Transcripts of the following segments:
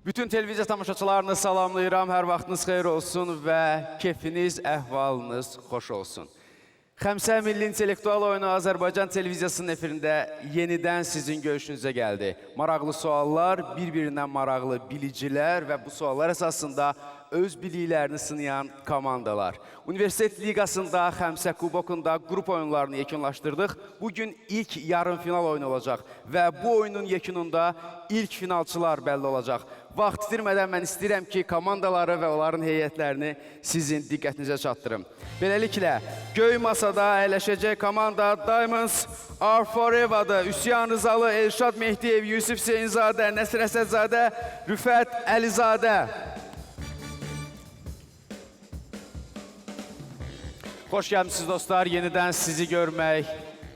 Bütün televiziya tamaşaçılarını salamlayıram. Hər vaxtınız xeyir olsun və kefiniz, əhvalınız xoş olsun. Xəmsə Milli İntellektual Oyunu Azərbaycan televiziyasının efirində yenidən sizin görüşünüzə gəldi. Maraqlı suallar, bir-birindən maraqlı bilicilər və bu suallar əsasında öz biliklərini sınayan komandalar. Universitet Liqasında, Xəmsə Kubokunda qrup oyunlarını yekunlaşdırdıq. Bugün ilk yarım final oyunu olacaq və bu oyunun yekununda ilk finalçılar bəlli olacaq. Vaxt itirmədən mən istəyirəm ki, komandaları və onların heyətlərini sizin diqqətinizə çatdırım. Beləliklə, göy masada əyləşəcək komanda Diamonds Are Forever'dır. Üsyan Rızalı, Elşad Mehdiyev, Yusif Hüseynzadə, Nəsir Əsədzadə, Rüfət Əlizadə. Xoş gəlmisiniz dostlar. Yenidən sizi görmək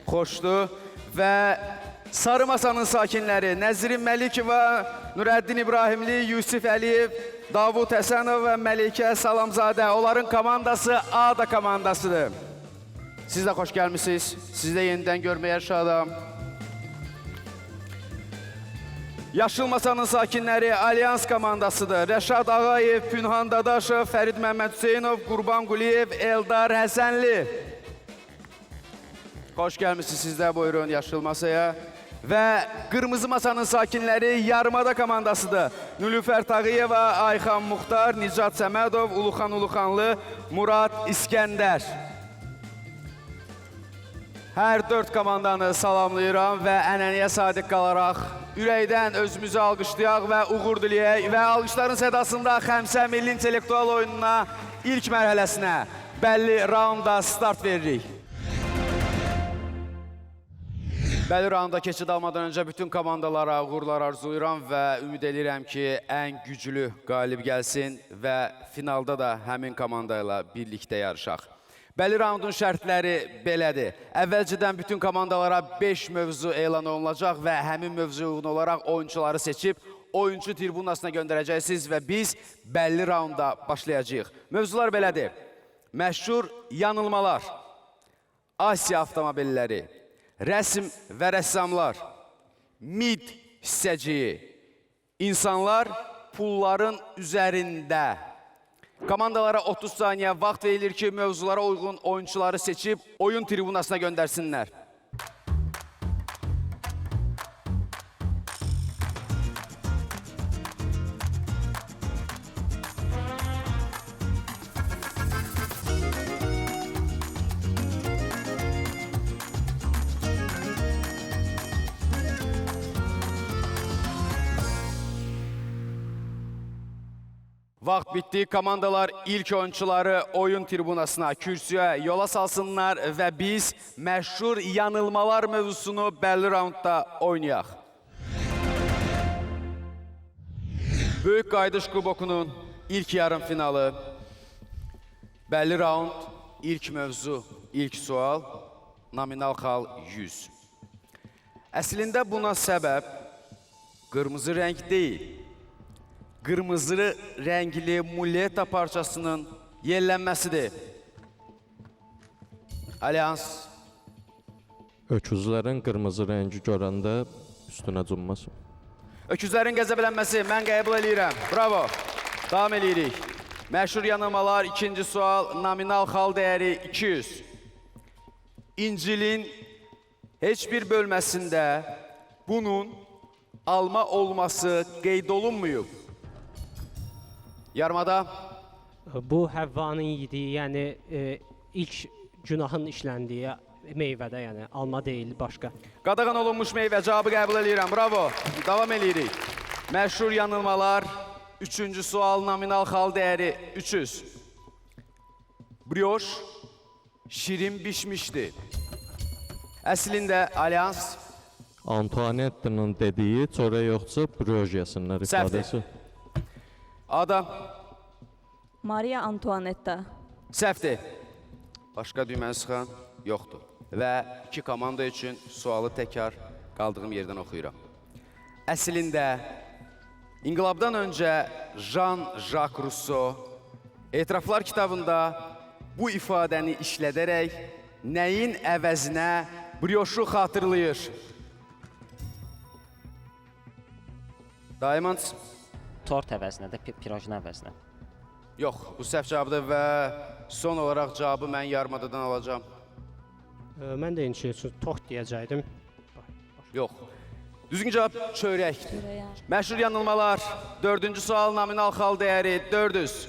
xoşdur. Və Sarı Masanın sakinləri Nəzrin Məlikova, Nurəddin İbrahimli, Yusif Əliyev, Davud Həsənov və Məlikə Salamzadə. Onların komandası ADA komandasıdır. Siz də xoş gəlmisiniz. Sizi də yenidən görməyə şadam. Yaşıl Masanın sakinləri Alyans komandasıdır. Rəşad Ağayev, Pünhan Dadaşov, Fərid Məmməd Hüseynov, Qurban Quliyev, Eldar Həsənli. Xoş gəlmisiniz siz də, buyurun Yaşıl Masaya. Və Qırmızı Masanın sakinləri Yarımada komandasıdır. Nülüfər Tağıyeva, Ayxan Muxtar, Nicat Səmədov, Uluxan Uluxanlı, Murad İskəndər. Hər dörd komandanı salamlayıram və ənənəyə sadiq qalaraq ürəkdən özümüzü alqışlayaq və uğur diləyək və alqışların sədasında Xəmsə Milli İntellektual Oyununa ilk mərhələsinə bəlli raunda start veririk. Bəlli raunda keçid almadan öncə bütün komandalara uğurlar arzulayıram və ümid edirəm ki, ən güclü qalib gəlsin və finalda da həmin komanda ilə birlikdə yarışaq. Bəlli raundun şərtləri belədir. Əvvəlcədən bütün komandalara 5 mövzu elan olunacaq və həmin mövzuya uyğun olaraq oyunçuları seçib oyunçu tribunasına göndərəcəksiniz və biz bəlli raunda başlayacağıq. Mövzular belədir. Məşhur yanılmalar, Asiya avtomobilləri, rəsm və rəssamlar, MİD hissəciyi, insanlar pulların üzərində. Komandalara 30 saniyə vaxt verilir ki, mövzulara uyğun oyunçuları seçib oyun tribunasına göndərsinlər. Vaxt bitdi. Komandalar ilk oyunçuları oyun tribunasına, kürsüyə yola salsınlar və biz məşhur yanılmalar mövzusunu bəlli raundda oynayaq. Böyük Qayıdış Kubokunun ilk yarım finalı. Bəlli raund, ilk mövzu, ilk sual, nominal xal 100. Əslində buna səbəb qırmızı rəng deyil, qırmızı rəngli muleta parçasının yellənməsidir. Alyans. Öküzlərin qırmızı rəngi görəndə üstünə cumması. Öküzlərin qəzəblənməsi, mən qəbul eləyirəm. Bravo. Davam eləyirik. Məşhur yanılmalar, ikinci sual, nominal xal dəyəri 200. İncilin heç bir bölməsində bunun alma olması qeyd olunmayıb. Yarımada. Bu Həvvanın yediyi, yəni ilk günahın işləndiyi meyvədə, yəni alma deyil, başqa. Qadağan olunmuş meyvə, cavabı qəbul eləyirəm. Bravo. Davam eləyirik. Məşhur yanılmalar, üçüncü sual, nominal xal dəyəri 300. Brioş şirin bişmişdi. Əslində Alyans. Antuanettanın dediyi çörək yoxsa brioş yesinlər ifadəsi. Ada. Maria Antuanetta. Səhvdir. Başqa düyməni sıxan yoxdur. Və iki komanda üçün sualı təkrar qaldığım yerdən oxuyuram. Əslində, inqilabdan öncə Jean-Jacques Rousseau Etiraflar kitabında bu ifadəni işlədərək nəyin əvəzinə brioşu xatırlayır? Diamonds. Tort əvəzinə də pirojna əvəzinə. Yox, bu səhv cavabdır və son olaraq cavabı mən yarımadadan alacağam. Mən də eyni şey üçün tort deyəcəkdim. Yox. Düzgün cavab çörəkdir. Çörək. Məşhur yanılmalar. Dördüncü sual nominal xal dəyəri 400.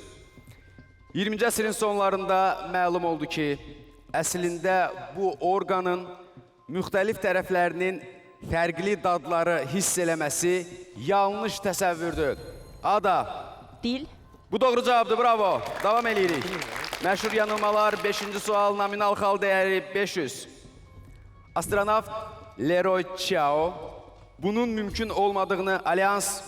20-ci əsrin sonlarında məlum oldu ki, əslində bu orqanın müxtəlif tərəflərinin fərqli dadları hiss eləməsi yanlış təsəvvürdür. Ada. Dil. Bu doğru cavabdır, bravo. Davam eləyirik. Məşhur yanılmalar, 5-ci sual, nominal xal dəyəri 500. Astronavt Leroy Chiao bunun mümkün olmadığını Alyans.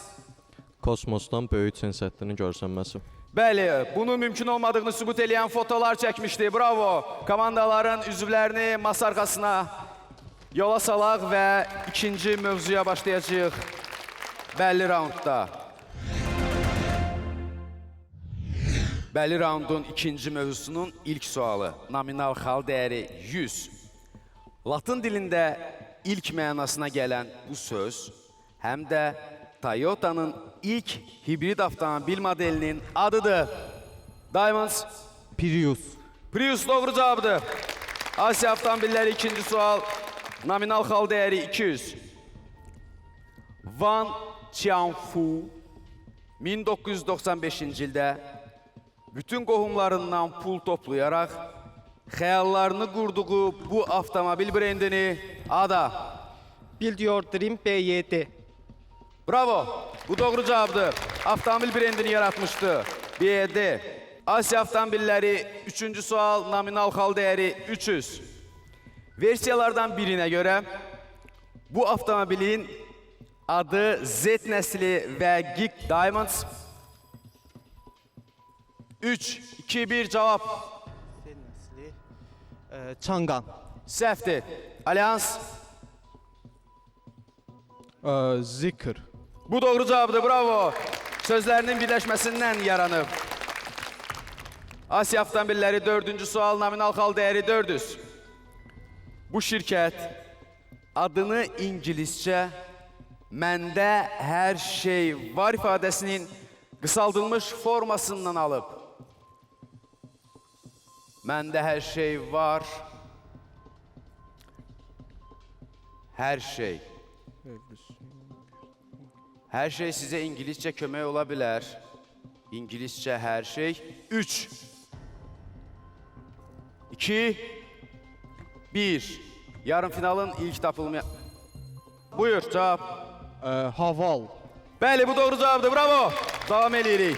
Kosmosdan böyük Çin səddinin görsənməsi. Bəli, bunun mümkün olmadığını sübut eləyən fotolar çəkmişdi. Bravo. Komandaların üzvlərini masa arxasına yola salaq və ikinci mövzuya başlayacağıq. Bəlli raundda. Bəlli raundun ikinci mövzusunun ilk sualı. Nominal xal dəyəri 100. Latın dilində ilk mənasına gələn bu söz həm də Toyota'nın ilk hibrid avtomobil modelinin adıdır. Diamonds. Prius. Prius doğru cavabdır. Asiya avtomobilləri ikinci sual. Nominal xal dəyəri 200. Van Tianfu 1995-ci ildə bütün qohumlarından pul toplayaraq xəyallarını qurduğu bu avtomobil brendini Ada. Build Your Dream BYD. Bravo. Bu doğru cavabdır. Avtomobil brendini yaratmışdı. BYD. Asiya avtomobilləri üçüncü sual nominal xal dəyəri 300. Versiyalardan birinə görə bu avtomobilin adı Z nəsli və Geek Diamonds. 3, 2, 1 cavab. Z nəsli. Changan. Səhvdir. Alyans. Zikr. Bu doğru cavabdır. Bravo. Sözlərinin birləşməsindən yaranıb. Asiya avtomobilləri dördüncü sual nominal xal dəyəri 400. Bu şirkət adını ingiliscə məndə hər şey var ifadəsinin qısaldılmış formasından alıb. Məndə hər şey var. Hər şey. Hər şey sizə ingiliscə kömək ola bilər. İngiliscə hər şey. 3, 2, 1. Yarım finalın ilk tapılmaya... Buyur, cavab. Haval. Bəli, bu doğru cavabdır. Bravo. Davam eləyirik.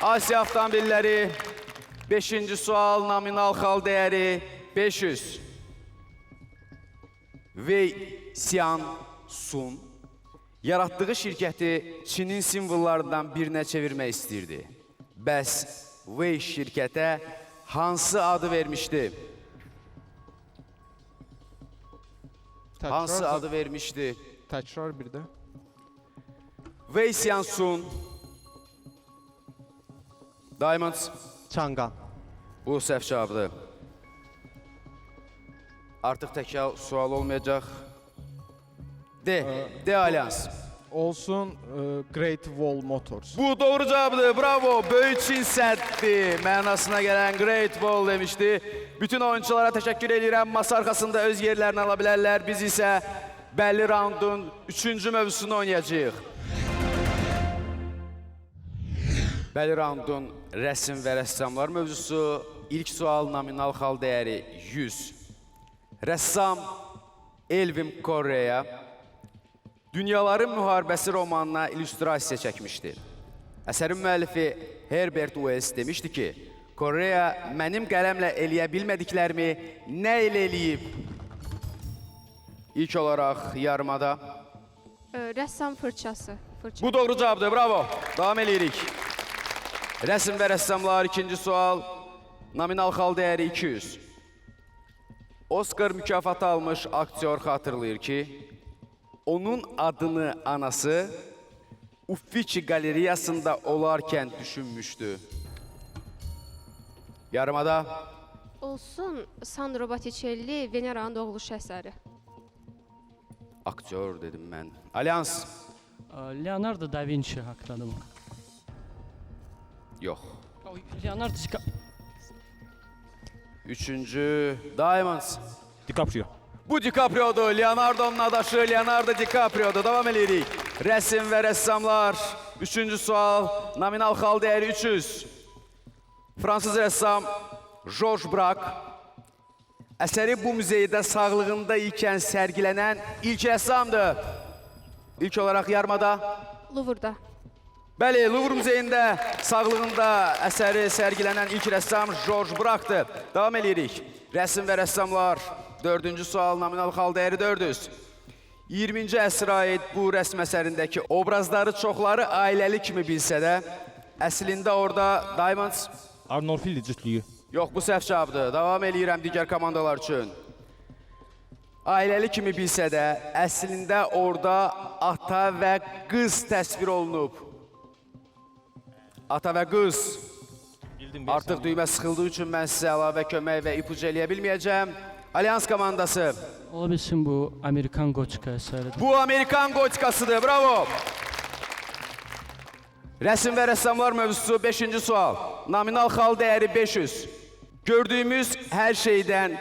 Asiya avtomobilləri 5-ci sual, nominal xal dəyəri 500. Wei Xian Sun yaratdığı şirkəti Çinin simvollarından birinə çevirmək istəyirdi. Bəs Wei şirkətə hansı adı vermişdi? Hansı adı vermişdi? Təkrar bir də. Wei Xian Sun. Diamonds. Changan. Bu səhv cavabdır. Artıq təkrar sual olmayacaq. D. D Alyans. Olsun Great Wall Motors. Bu doğru cavabdır. Bravo. Böyük Çin səddi mənasına gələn Great Wall demişdi. Bütün oyunçulara təşəkkür edirəm. Masa arxasında öz yerlərini ala bilərlər. Biz isə bəlli raundun üçüncü mövzusunu oynayacağıq. Bəlli raundun rəsm və rəssamlar mövzusu. İlk sual nominal xal dəyəri 100. Rəssam Elvin Correa Dünyaların Müharibəsi romanına illüstrasiya çəkmişdi. Əsərin müəllifi Herbert Wells demişdi ki, Correa mənim qələmlə eləyə bilmədiklərimi nə ilə eləyib? İlk olaraq yarımada. Rəssam fırçası. Fırça. Bu doğru cavabdır, bravo. Davam eləyirik. Rəsm və rəssamlar ikinci sual. Nominal xal dəyəri 200. Oscar mükafatı almış aktyor xatırlayır ki, onun adını anası Uffizi qalereyasında olarkən düşünmüşdü. Yarımada. Olsun Sandro Botticelli Veneranın doğuluşu əsəri. Aktyor dedim mən. Alyans. Leonardo da Vinci haqdadır bu. Yox. Leonardo DiCaprio. Üçüncü Diamonds. DiCaprio. Bu DiCaprio'dur. Leonardo'nun adaşı Leonardo DiCaprio'dur. Davam edirik. Rəsm və rəssamlar. Üçüncü sual. Nominal xal dəyəri 300. Fransız rəssam Georges Braque əsəri bu muzeydə sağlığında ikən sərgilənən ilk rəssamdır. İlk olaraq yarımada. Louvre-da. Bəli, Louvre muzeyində sağlığında əsəri sərgilənən ilk rəssam Georges Braque-dır. Davam edirik. Rəsm və rəssamlar. Dördüncü sual, nominal xal dəyəri 400. 20-ci əsrə aid bu rəsm əsərindəki obrazları çoxları ailəli kimi bilsə də, əslində orada Diamonds. Arnolfili cütlüyü. Yox, bu səhv cavabdır. Davam eləyirəm digər komandalar üçün. Ailəli kimi bilsə də, əslində orada ata və qız təsvir olunub. Ata və qız. Bildim. Artıq düymə sıxıldığı üçün mən sizə əlavə kömək və ipucu eləyə bilməyəcəm. Alyans komandası. Ola bilsin bu Amerikan gotika əsəridir. Bu Amerikan gotikasıdır. Bravo. Rəsm və rəssamlar mövzusu 5-ci sual. Nominal xal dəyəri 500. Gördüyümüz hər şeydən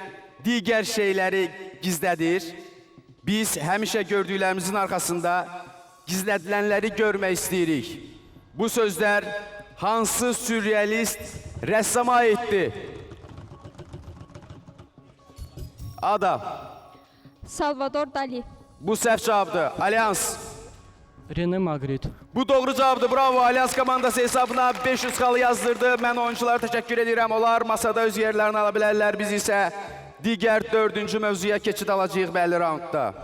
digər şeyləri gizlədir. Biz həmişə gördüklərimizin arxasında gizlədilənləri görmək istəyirik. Bu sözlər hansı sürrealist rəssama aiddir? Ada. Salvador Dali. Bu səhv cavabdır. Alyans. Rene Magritte. Bu doğru cavabdır. Bravo. Alyans komandası hesabına 500 xalı yazdırdı. Mən oyunculara təşəkkür edirəm. Onlar masada öz yerlərini ala bilərlər. Biz isə digər dördüncü mövzuya keçid alacağıq bəlli raundda.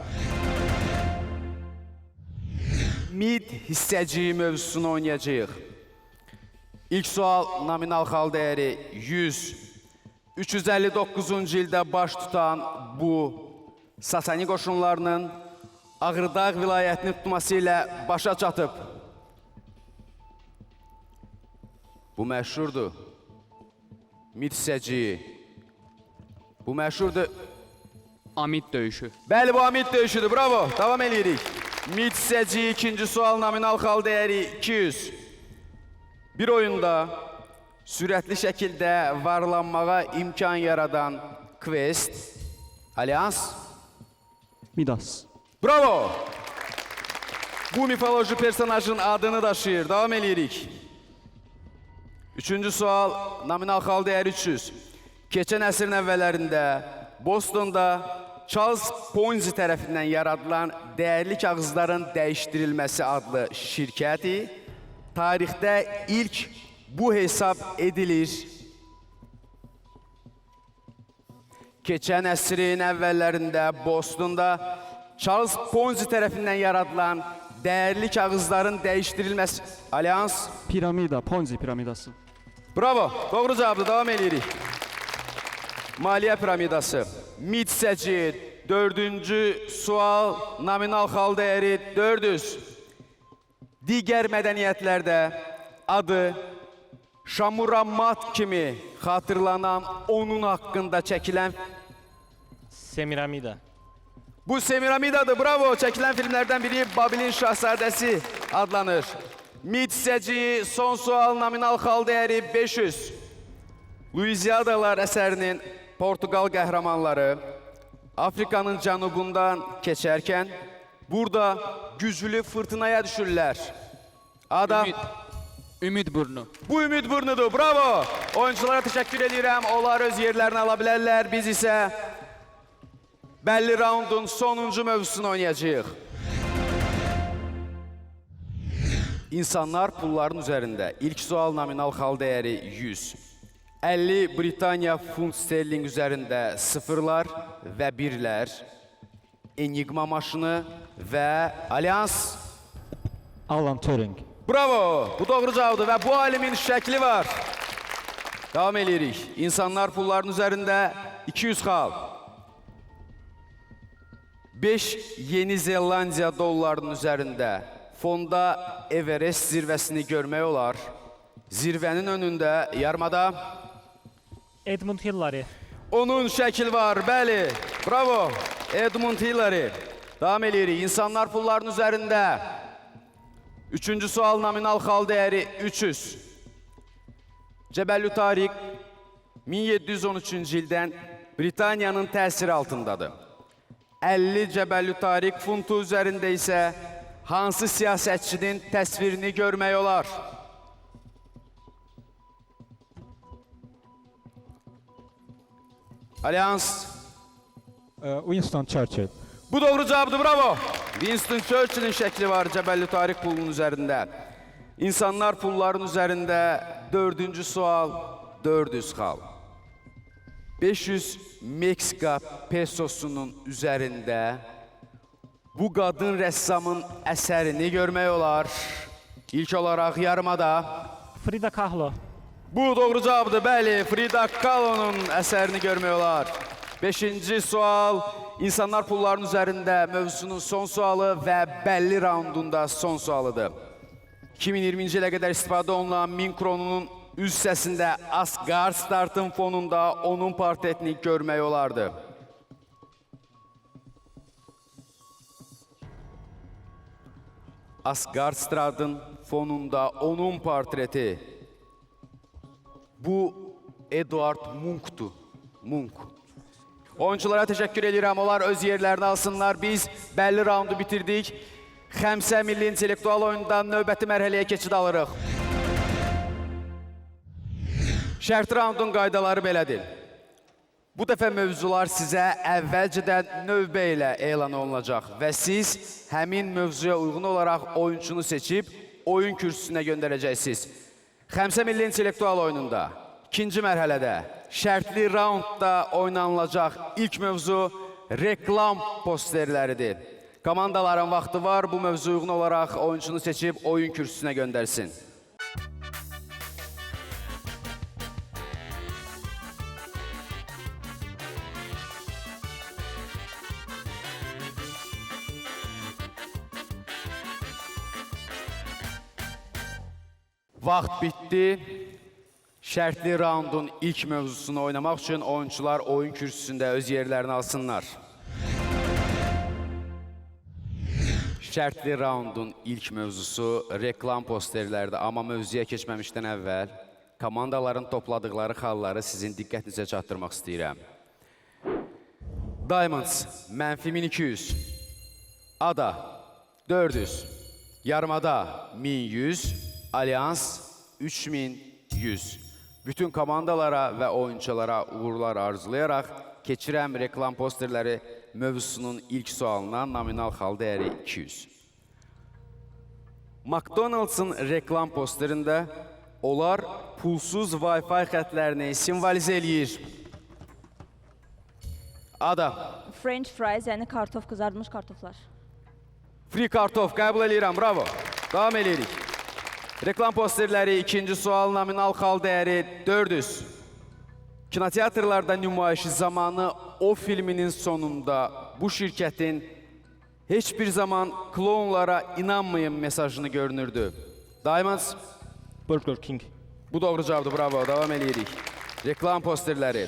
Mid hissəciyi mövzusunu oynayacağıq. İlk sual nominal xal dəyəri 100. 359-cu ildə baş tutan bu Sasani qoşunlarının Ağrıdağ vilayətini tutması ilə başa çatıb. Bu məşhurdur. Mid hissəciyi. Bu məşhurdur. Amid döyüşü. Bəli, bu Amid döyüşüdür. Bravo. Davam eləyirik. Mid hissəciyi ikinci sual nominal xal dəyəri 200. Bir oyunda sürətli şəkildə varlanmağa imkan yaradan quest, Alyans. Midas. Bravo. Bu mifoloji personajın adını daşıyır. Davam eləyirik. Üçüncü sual, nominal xal dəyəri 300. Keçən əsrin əvvəllərində Bostonda Charles Ponzi tərəfindən yaradılan dəyərli kağızların dəyişdirilməsi adlı şirkəti tarixdə ilk bu hesab edilir. Keçən əsrin əvvəllərində Bostonda Charles Ponzi tərəfindən yaradılan dəyərli kağızların dəyişdirilməsi. Alyans. Piramida, Ponzi piramidası. Bravo. Doğru cavabdır. Davam eləyirik. Maliyyə piramidası. Mid hissəci dördüncü sual, nominal xal dəyəri 400. Digər mədəniyyətlərdə adı Şamuramat kimi xatırlanan onun haqqında çəkilən Semiramida. Bu Semiramidadır. Bravo. Çəkilən filmlərdən biri Babilin Şahzadəsi adlanır. Mid hissəciyi son sual, nominal xal dəyəri 500. Luiziadalar əsərinin Portuqal qəhrəmanları Afrikanın cənubundan keçərkən burada güclü fırtınaya düşürlər. Ada. Ümid burnu. Bu Ümid burnudur. Bravo. Oyunculara təşəkkür edirəm. Onlar öz yerlərini ala bilərlər. Biz isə bəlli raundun sonuncu mövzusunu oynayacağıq. İnsanlar pulların üzərində. İlk sual nominal xal dəyəri 100. 50 Britaniya funt sterling üzərində sıfırlar və birlər, Enigma maşını və Alyans. Alan Turing. Bravo! Bu doğru cavabdır və bu alimin şəkli var. Davam eləyirik. İnsanlar pulların üzərində 200 xal. 5 Yeni Zelandiya dollarının üzərində fonda Everest zirvəsini görmək olar. Zirvənin önündə yarımada Edmund Hillary. Onun şəkli var, bəli. Bravo. Edmund Hillary. Davam eləyirik. İnsanlar pulların üzərində. Üçüncü sual nominal xal dəyəri 300. Cəbəlü Tariq 1713-cü ildən Britaniyanın təsiri altındadır. 50 Cəbəlü Tariq funtu üzərində isə hansı siyasətçinin təsvirini görmək olar? Alyans. Winston Churchill. Bu doğru cavabdır, bravo. Winston Churchill'in şəkli var Cəbəlü Tariq pulunun üzərində. İnsanlar pulların üzərində dördüncü sual 400 xal. 500 Meksika pesosunun üzərində bu qadın rəssamın əsərini görmək olar. İlk olaraq yarımada. Frida Kahlo. Bu doğru cavabdır, bəli. Frida Kahlo'nun əsərini görmək olar. Beşinci sual, insanlar pulların üzərində mövzusunun son sualı və bəlli raundunda son sualıdır. 2020-ci ilə qədər istifadə olunan 1000 kronunun üst hissəsində Asgard startın fonunda onun portretini görmək olardı. Asgard startın fonunda onun portreti. Bu Eduard Munch'tu. Munch. Oyunculara təşəkkür edirəm. Onlar öz yerlərini alsınlar. Biz bəlli raundu bitirdik. Xəmsə Milli İntellektual oyundan növbəti mərhələyə keçid alırıq. Şərtli raundun qaydaları belədir. Bu dəfə mövzular sizə əvvəlcədən növbə ilə elan olunacaq və siz həmin mövzuya uyğun olaraq oyunçunu seçib oyun kürsüsünə göndərəcəksiniz. Xəmsə Milli İntellektual oyununda ikinci mərhələdə şərtli raundda oynanılacaq ilk mövzu reklam posterləridir. Komandaların vaxtı var, bu mövzu uyğun olaraq oyunçunu seçib oyun kürsüsünə göndərsin. Vaxt bitdi. Şərtli raundun ilk mövzusunu oynamaq üçün oyunçular oyun kürsüsündə öz yerlərini alsınlar. Şərtli raundun ilk mövzusu reklam posterlərdir. Amma mövzuya keçməmişdən əvvəl komandaların topladıqları xalları sizin diqqətinizə çatdırmaq istəyirəm. Diamonds, mənfi 1200. Ada, 400. Yarımada, 1100. Alyans, 3100. Bütün komandalara və oyunçulara uğurlar arzulayaraq keçirəm reklam posterləri mövzusunun ilk sualına nominal xal dəyəri 200. McDonald'sın reklam posterində onlar pulsuz Wi-Fi xətlərini simvolizə eləyir. Ada. French fries, yəni kartof, qızardılmış kartoflar. Free kartof qəbul eləyirəm, bravo. Davam eləyirik. Reklam posterləri ikinci sual nominal xal dəyəri 400. Kinoteatrlarda nümayişi zamanı o filminin sonunda bu şirkətin heç bir zaman klonlara inanmayın mesajını görünürdü. Diamonds. Burger King. Bu doğru cavabdır, bravo. Davam eləyirik. Reklam posterləri.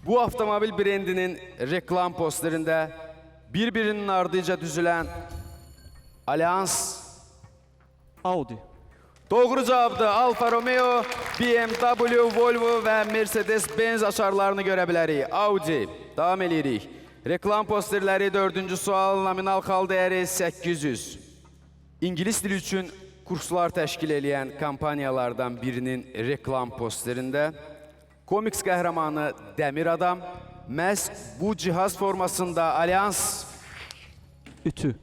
Bu avtomobil brendinin reklam posterində bir-birinin ardıca düzülən Alyans. Audi. Doğru cavabdır. Alfa Romeo, BMW, Volvo və Mercedes-Benz açarlarını görə bilərik. Audi. Davam eləyirik. Reklam posterləri dördüncü sual, nominal xal dəyəri 800. İngilis dili üçün kurslar təşkil eləyən kompaniyalardan birinin reklam posterində komiks qəhrəmanı Dəmir Adam məhz bu cihaz formasında Alyans. Ütü.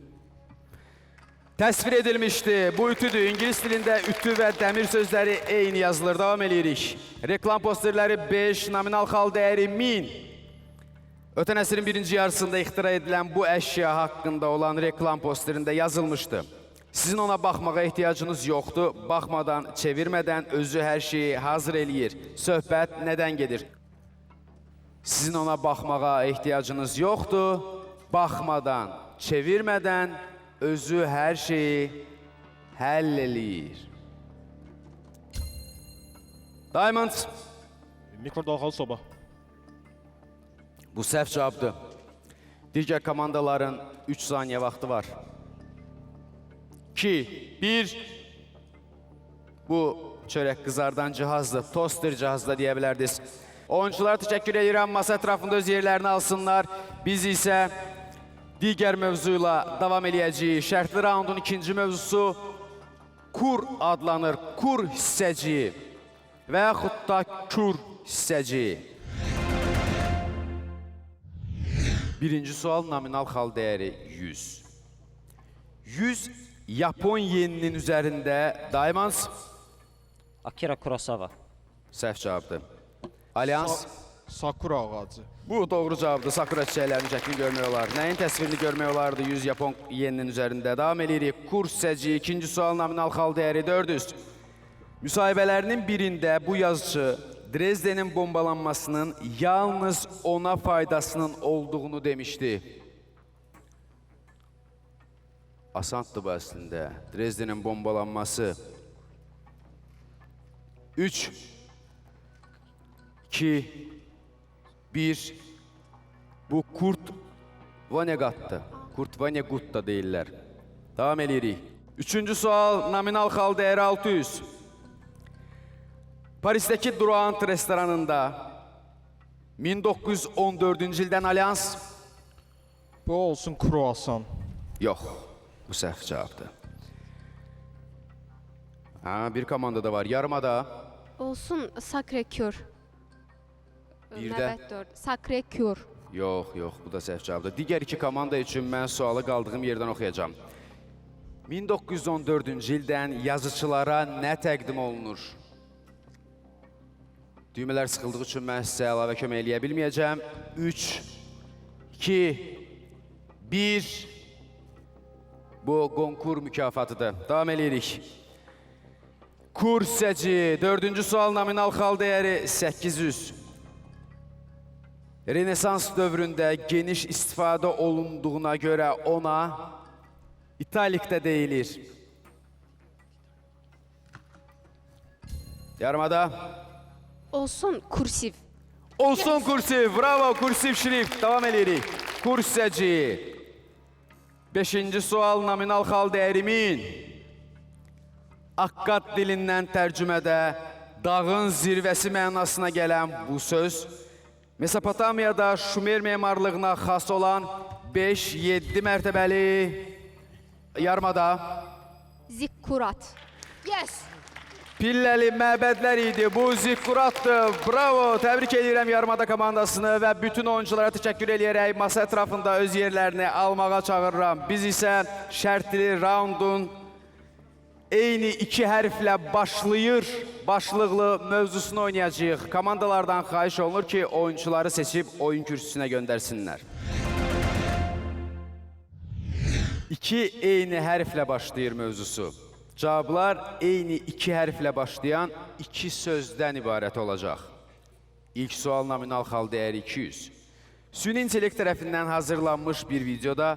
Təsvir edilmişdi. Bu ütüdür. İngilis dilində ütü və dəmir sözləri eyni yazılır. Davam eləyirik. Reklam posterləri 5, nominal xal dəyəri 1000. Ötən əsrin birinci yarısında ixtira edilən bu əşya haqqında olan reklam posterində yazılmışdı. Sizin ona baxmağa ehtiyacınız yoxdur. Baxmadan, çevirmədən özü hər şeyi hazır eləyir. Söhbət nədən gedir? Sizin ona baxmağa ehtiyacınız yoxdur. Baxmadan, çevirmədən özü hər şeyi həll eləyir. Diamonds. Mikrodalğalı soba. Bu səhv cavabdır. Digər komandaların 3 saniyə vaxtı var. 2, 1. Bu çörək qızardan cihazdır, toster cihazı da deyə bilərdiniz. Oyunçulara təşəkkür edirəm. Masa ətrafında öz yerlərini alsınlar. Biz isə digər mövzuyla davam eləyəcəyik. Şərtli raundun ikinci mövzusu kur adlanır. Kur hissəciyi və yaxud da kür hissəciyi. Birinci sual nominal xal dəyəri 100. 100 Yapon yeninin üzərində Diamonds. Akira Kurosawa. Səhv cavabdır. Alyans. Sakura ağacı. Bu doğru cavabdır. Sakura çiçəklərinin şəklini görmək olar. Nəyin təsvirini görmək olardı 100 Yapon yeninin üzərində? Davam eləyirik. Kurs hissəciyi, ikinci sual nominal xal dəyəri 400. Müsahibələrinin birində bu yazıçı Drezdenin bombalanmasının yalnız ona faydasının olduğunu demişdi. Asandır bu əslində. Drezdenin bombalanması. 3, 2, 1. Bu Kurt Vonnegat'tı. Kurt Vonnegut da deyirlər. Davam eləyirik. Üçüncü sual, nominal xal dəyəri 600. Parisdəki Durant restoranında 1914-cü ildən Alyans. Bu olsun kruasan. Yox, bu səhv cavabdır. Ha, bir komanda da var. Yarımada. Olsun Sacré-Cœur. Bir də? Məbəd 4. Sacré-Cœur. Yox, yox, bu da səhv cavabdır. Digər iki komanda üçün mən sualı qaldığım yerdən oxuyacağam. 1914-cü ildən yazıçılara nə təqdim olunur? Düymələr sıxıldığı üçün mən sizə əlavə kömək eləyə bilməyəcəm. 3, 2, 1. Bu Qonkur mükafatıdır. Davam eləyirik. Kur hissəci, dördüncü sual nominal xal dəyəri 800. Renesans dövründə geniş istifadə olunduğuna görə ona italikdə deyilir. Yarımada. Olsun kursiv. Olsun kursiv. Bravo, kursiv şrift. Davam eləyirik. Kur hissəci. Beşinci sual nominal xal dəyəri 1000. Akkad dilindən tərcümədə dağın zirvəsi mənasına gələn bu söz Mesopotamiyada Şumer memarlığına xas olan 5-7 mərtəbəli yarımada. Zikkurat. Yes. Pilləli məbədlər idi. Bu zikkuratdır. Bravo. Təbrik edirəm yarımada komandasını və bütün oyunculara təşəkkür eləyərək masa ətrafında öz yerlərini almağa çağırıram. Biz isə şərtli raundun eyni iki hərflə başlayır başlıqlı mövzusunu oynayacağıq. Komandalardan xahiş olunur ki, oyunçuları seçib oyun kürsüsünə göndərsinlər. İki eyni hərflə başlayır mövzusu. Cavablar eyni iki hərflə başlayan iki sözdən ibarət olacaq. İlk sual nominal xal dəyəri 200. Süni intellekt tərəfindən hazırlanmış bir videoda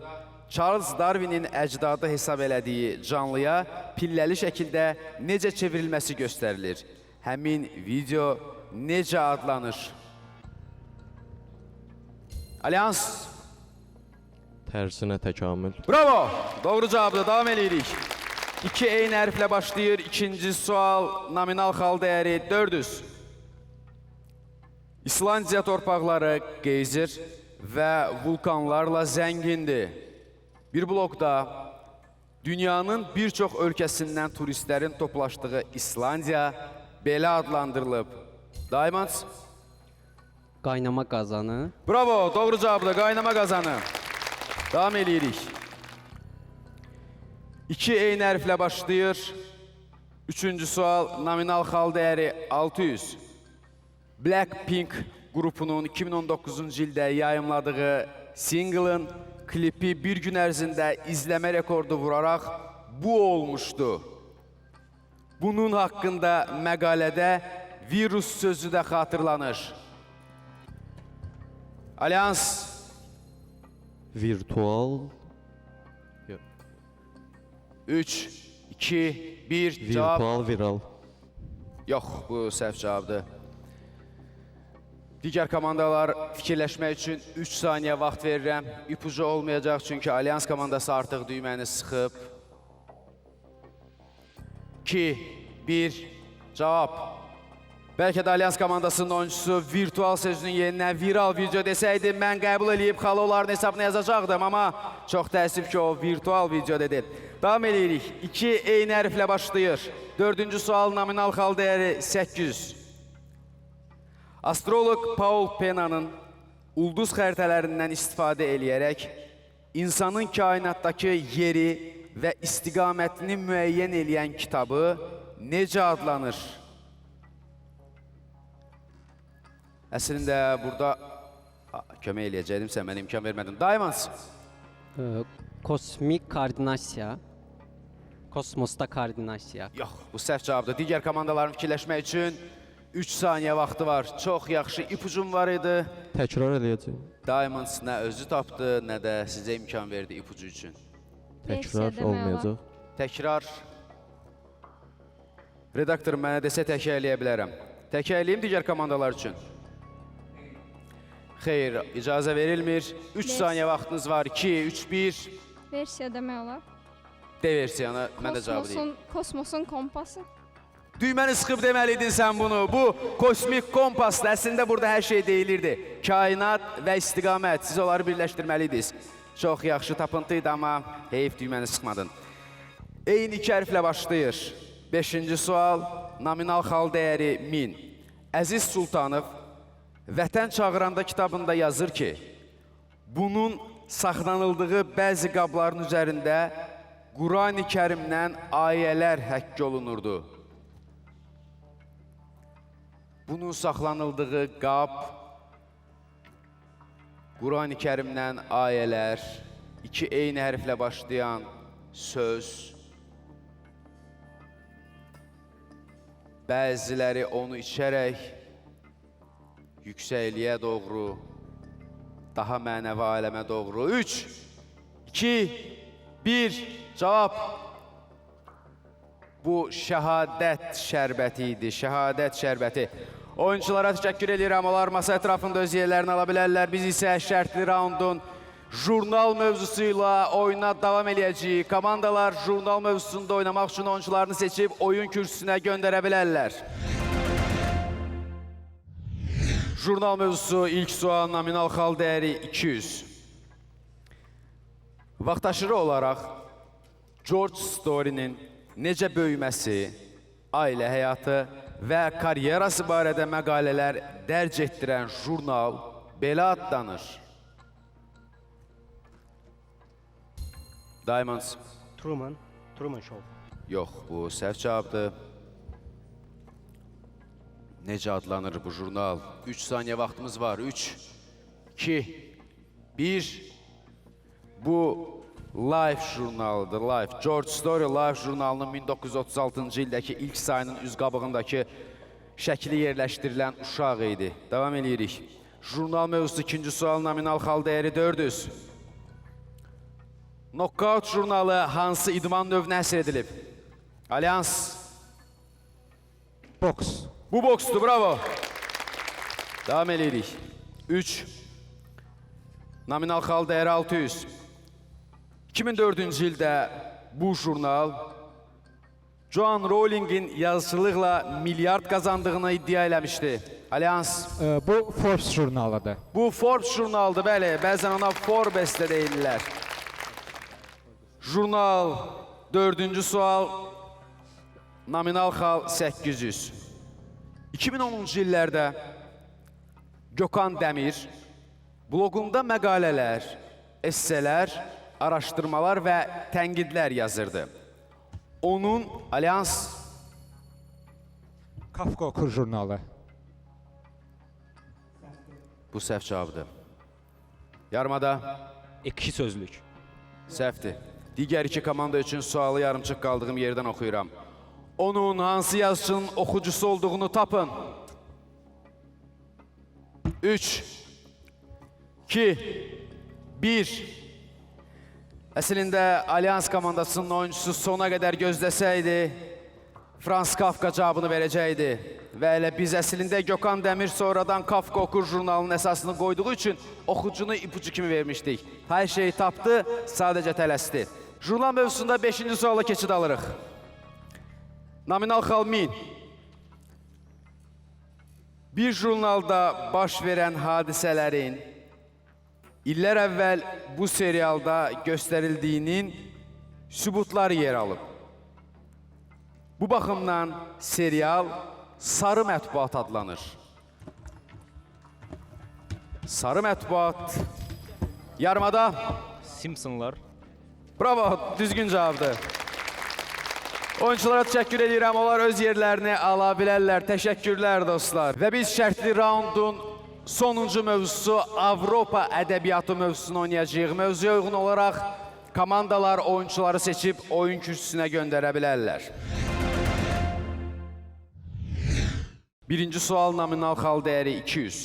Charles Darwinin əcdadı hesab elədiyi canlıya pilləli şəkildə necə çevrilməsi göstərilir. Həmin video necə adlanır? Alyans. Tərsinə təkamül. Bravo! Doğru cavabdır. Davam eləyirik. İki eyni hərflə başlayır. İkinci sual nominal xal dəyəri 400. İslandiya torpaqları qeyzir və vulkanlarla zəngindir. Bir blokda dünyanın bir çox ölkəsindən turistlərin toplaşdığı İslandiya belə adlandırılıb. Diamonds. Qaynama qazanı. Bravo, doğru cavabdır. Qaynama qazanı. Davam eləyirik. İki eyni hərflə başlayır. Üçüncü sual nominal xal dəyəri 600. Blackpink qrupunun 2019-cu ildə yayımladığı single'ın klipi bir gün ərzində izləmə rekordu vuraraq bu olmuşdu. Bunun haqqında məqalədə virus sözü də xatırlanır. Alyans. Virtual. 3, 2, 1, cavab. Virtual viral. Yox, bu səhv cavabdır. Digər komandalar fikirləşmək üçün 3 saniyə vaxt verirəm. İpucu olmayacaq çünki Alyans komandası artıq düyməni sıxıb. 2, 1, Cavab. Bəlkə də Alyans komandasının oyunçusu virtual sözünün yerinə viral video desəydi, mən qəbul eləyib xalı onların hesabına yazacaqdım, amma çox təəssüf ki, o virtual video dedi. Davam eləyirik. 2 eyni hərflə başlayır. Dördüncü sual nominal xal dəyəri 800. Astroloq Paul Pena'nın ulduz xəritələrindən istifadə eləyərək insanın kainatdakı yeri və istiqamətini müəyyən eləyən kitabı necə adlanır? Əslində burada kömək eləyəcəkdim, sən mənə imkan vermədin. Diamonds. Kosmik koordinasiya. Kosmosda koordinasiya. Yox, bu səhv cavabdır. Digər komandaların fikirləşmək üçün 3 saniyə vaxtı var. Çox yaxşı ipucum var idi. Təkrar eləyəcəyim. Diamonds nə özü tapdı, nə də sizə imkan verdi ipucu üçün. Təkrar olmayacaq. Təkrar. Redaktor mənə desə təkrar eləyə bilərəm. Təkrar eləyim digər komandalar üçün. Xeyr, icazə verilmir. 3 saniyə vaxtınız var. 2, 3, 1. Versiya demək olar. D versiyanı mən də cavabı deyim. Kosmosun kompası. Düyməni sıxıb deməliydin sən bunu. Bu kosmik kompasdır. Əslində burada hər şey deyilirdi. Kainat və istiqamət. Siz onları birləşdirməliydiniz. Çox yaxşı tapıntı idi, amma heyf düyməni sıxmadın. Eyni iki hərflə başlayır. 5-ci sual, nominal xal dəyəri 1000. Əziz Sultanov Vətən Çağıranda kitabında yazır ki, bunun saxlanıldığı bəzi qabların üzərində Qurani Kərimdən ayələr həkk olunurdu. Bunun saxlanıldığı qab, Qurani Kərimdən ayələr, iki eyni hərflə başlayan söz, bəziləri onu içərək yüksəkliyə doğru, daha mənəvi aləmə doğru. 3, 2, 1, cavab. Bu şəhadət şərbəti idi, şəhadət şərbəti. Oyunçulara təşəkkür edirəm. Onlar masa ətrafında öz yerlərini ala bilərlər. Biz isə şərtli raundun jurnal mövzusu ilə oyuna davam eləyəcəyik. Komandalar jurnal mövzusunda oynamaq üçün oyunçularını seçib oyun kürsüsünə göndərə bilərlər. Jurnal mövzusu ilk sual nominal xal dəyəri 200. Vaxtaşırı olaraq George Story'nin necə böyüməsi, ailə həyatı və karyerası barədə məqalələr dərc etdirən jurnal belə adlanır. Diamonds. Truman. Truman Show. Yox, bu səhv cavabdır. Necə adlanır bu jurnal? 3 saniyə vaxtımız var. 3, 2, 1. Bu Life jurnalıdır, Life. George Story Life jurnalının 1936-cı ildəki ilk sayının üz qabığındakı şəkli yerləşdirilən uşaq idi. Davam eləyirik. Jurnal mövzusu ikinci sual nominal xal dəyəri 400. Knockout jurnalı hansı idman növünə həsr edilib? Alyans. Boks. Bu boksdur, bravo. Davam eləyirik. 3. Nominal xal dəyəri 600. 2004-cü ildə bu jurnal Joan Rowling'in yazıçılıqla milyard qazandığını iddia eləmişdi. Alyans. Bu Forbes jurnalıdır. Bu Forbes jurnalıdır, bəli. Bəzən ona Forbes də deyirlər. Jurnal, 4-cü sual, nominal xal 800. 2010-cu illərdə Gökhan Dəmir bloqunda məqalələr, esselər, araşdırmalar və tənqidlər yazırdı. Onun Alyans Kafka oxur jurnalı. Bu səhv cavabdır. Yarımada. Ekşi sözlük. Səhvdir. Digər iki komanda üçün sualı yarımçıq qaldığım yerdən oxuyuram. Onun hansı yazıçının oxucusu olduğunu tapın. 3, 2, 1. Əslində Alyans komandasının oyuncusu sona qədər gözləsəydi, Frans Kafka cavabını verəcəkdi. Və elə biz əslində Gökhan Dəmir sonradan Kafka oxur jurnalının əsasını qoyduğu üçün oxucunu ipucu kimi vermişdik. Hər şeyi tapdı, sadəcə tələsdi. Jurnal mövzusunda 5-ci suala keçid alırıq. Nominal xal 1000. Bir jurnalda baş verən hadisələrin illər əvvəl bu serialda göstərildiyinin sübutları yer alıb. Bu baxımdan serial Sarı Mətbuat adlanır. Sarı Mətbuat. Yarımada. Simpsonlar. Bravo, düzgün cavabdır. Oyunçulara təşəkkür edirəm. Onlar öz yerlərini ala bilərlər. Təşəkkürlər dostlar. Və biz şərtli raundun sonuncu mövzusu Avropa ədəbiyyatı mövzusunu oynayacağıq. Mövzuya uyğun olaraq komandalar oyunçuları seçib oyun kürsüsünə göndərə bilərlər. Birinci sual nominal xal dəyəri 200.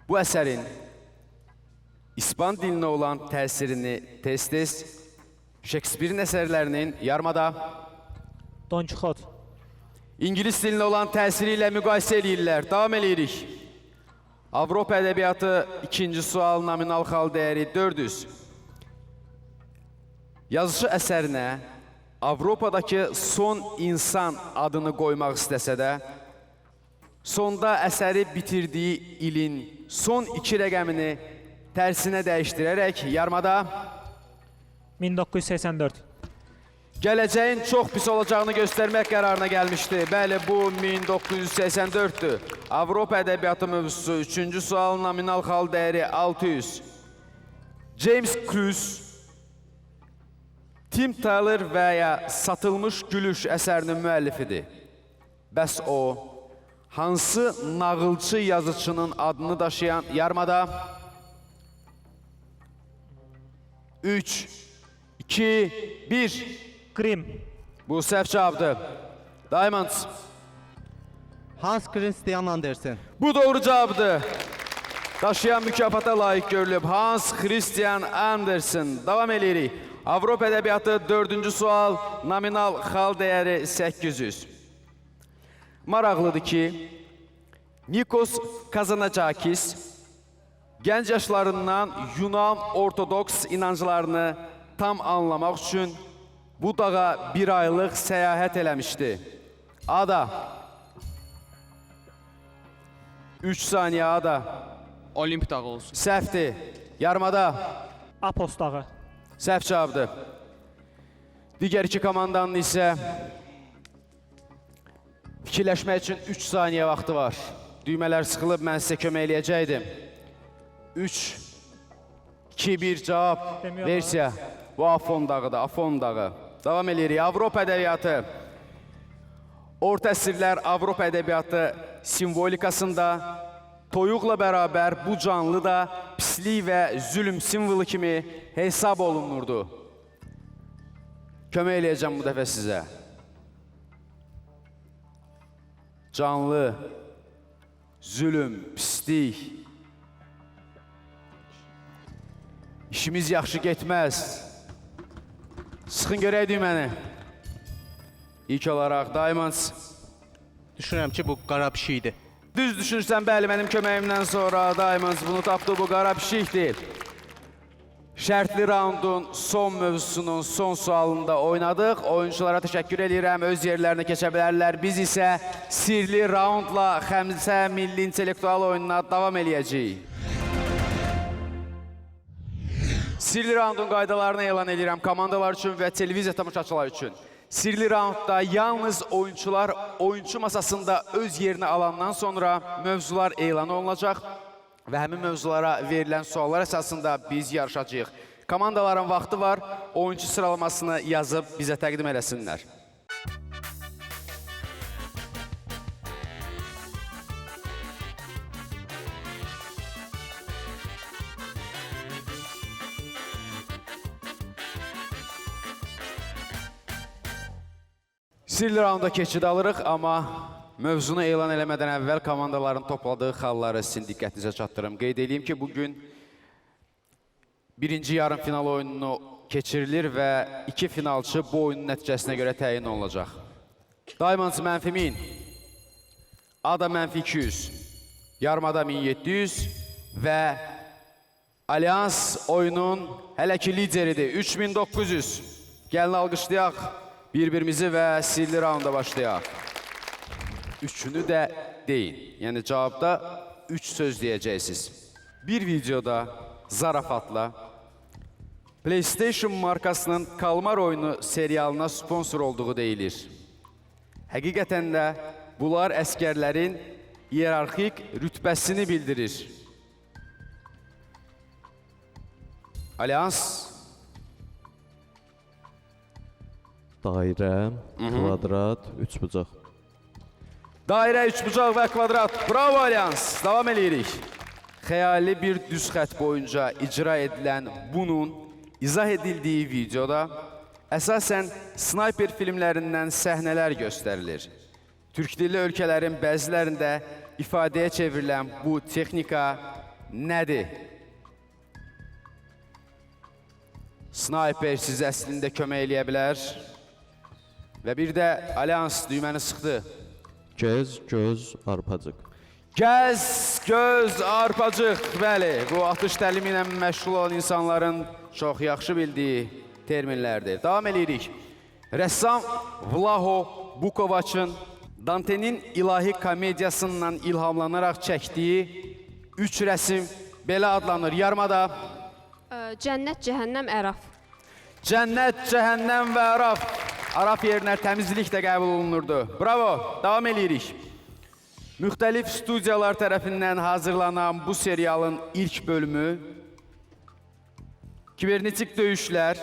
Bu əsərin İspan dilinə olan təsirini tez-tez Şekspirin əsərlərinin yarımada Don Quixote. İngilis dilinə olan təsiri ilə müqayisə eləyirlər. Davam eləyirik. Avropa ədəbiyyatı ikinci sual nominal xal dəyəri 400. Yazıcı əsərinə Avropadakı son insan adını qoymaq istəsə də, sonda əsəri bitirdiyi ilin son iki rəqəmini tərsinə dəyişdirərək yarımada 1984. Gələcəyin çox pis olacağını göstərmək qərarına gəlmişdi. Bəli, bu 1984-dür. Avropa ədəbiyyatı mövzusu 3-cü sual nominal xal dəyəri 600. James Cruise, Tim Tyler və ya Satılmış Gülüş əsərinin müəllifidir. Bəs o, hansı nağılçı yazıçının adını daşıyan yarımada? 3, 2, 1. Grimm. Bu səhv cavabdır. Diamonds. Hans Christian Andersen. Bu doğru cavabdır. Daşıyan mükafata layiq görülüb. Hans Christian Andersen. Davam eləyirik. Avropa ədəbiyyatı 4-cü sual, nominal xal dəyəri 800. Maraqlıdır ki, Nikos Kazantzakis gənc yaşlarından Yunan ortodoks inanclarını tam anlamaq üçün bu dağa bir aylıq səyahət eləmişdi. Ada. 3 saniyə Ada. Olimp dağı olsun. Səhvdir. Yarımada. Apos dağı. Səhv cavabdır. Digər iki komandanın isə fikirləşmək üçün 3 saniyə vaxtı var. Düymələr sıxılıb, mən sizə kömək eləyəcəkdim. 3, 2, 1 cavab. Demək olar. Versiya. Bu Afon dağıdır, Afon dağı. Davam eləyirik. Avropa ədəbiyyatı. Orta əsrlər Avropa ədəbiyyatı simvolikasında toyuqla bərabər bu canlı da pislik və zülm simvolu kimi hesab olunurdu. Kömək eləyəcəm bu dəfə sizə. Canlı, zülm, pislik. İşimiz yaxşı getməz. Sıxın görək düyməni. İlk olaraq Diamonds. Düşünürəm ki, bu qara pişikdir. Düz düşünürsən, bəli, mənim köməyimdən sonra Diamonds bunu tapdı, bu qara pişikdir. Şərtli raundun son mövzusunun son sualında oynadıq. Oyunçulara təşəkkür edirəm, öz yerlərinə keçə bilərlər. Biz isə sirli raundla Xəmsə Milli İntellektual oyununa davam eləyəcəyik. Sirli raundun qaydalarını elan edirəm komandalar üçün və televiziya tamaşaçılar üçün. Sirli raundda yalnız oyunçular oyunçu masasında öz yerini alandan sonra mövzular elan olunacaq və həmin mövzulara verilən suallar əsasında biz yarışacağıq. Komandaların vaxtı var, oyunçu sıralamasını yazıb bizə təqdim eləsinlər. Sirli raunda keçid alırıq, amma mövzunu elan eləmədən əvvəl komandaların topladığı xalları sizin diqqətinizə çatdırım. Qeyd edeyim ki, bugün birinci yarım final oyununu keçirilir və iki finalçı bu oyunun nəticəsinə görə təyin olunacaq. Diamonds mənfi 1000, Ada mənfi 200, Yarımada 1700 və Alyans oyunun hələ ki lideridir, 3900. Gəlin alqışlayaq bir-birimizi və sirli raunda başlayaq. Üçünü də deyin. Yəni cavabda 3 söz deyəcəksiniz. Bir videoda zarafatla PlayStation markasının Kalmar oyunu serialına sponsor olduğu deyilir. Həqiqətən də bunlar əskərlərin hiyerarxik rütbəsini bildirir. Alyans, Dairə, kvadrat, üçbucaq. Dairə, üçbucaq və kvadrat. Bravo Alyans. Davam eləyirik. Xəyali bir düz xətt boyunca icra edilən bunun izah edildiyi videoda əsasən snayper filmlərindən səhnələr göstərilir. Türk dilli ölkələrin bəzilərində ifadəyə çevrilən bu texnika nədir? Snayper sizə əslində kömək eləyə bilər. Və bir də Alyans düyməni sıxdı. Gez, göz, arpacıq. Gəz, göz, arpacıq. Bəli, bu atış təlimi ilə məşğul olan insanların çox yaxşı bildiyi terminlərdir. Davam eləyirik. Rəssam Vlaho Bukovaçın Dantenin ilahi komediyasından ilhamlanaraq çəkdiyi 3 rəsm belə adlanır. Yarımada. Cənnət, cəhənnəm, əraf. Cənnət, cəhənnəm və əraf. Araf yerinə təmizlik də qəbul olunurdu. Bravo, davam eləyirik. Müxtəlif studiyalar tərəfindən hazırlanan bu serialın ilk bölümü kibernetik döyüşlər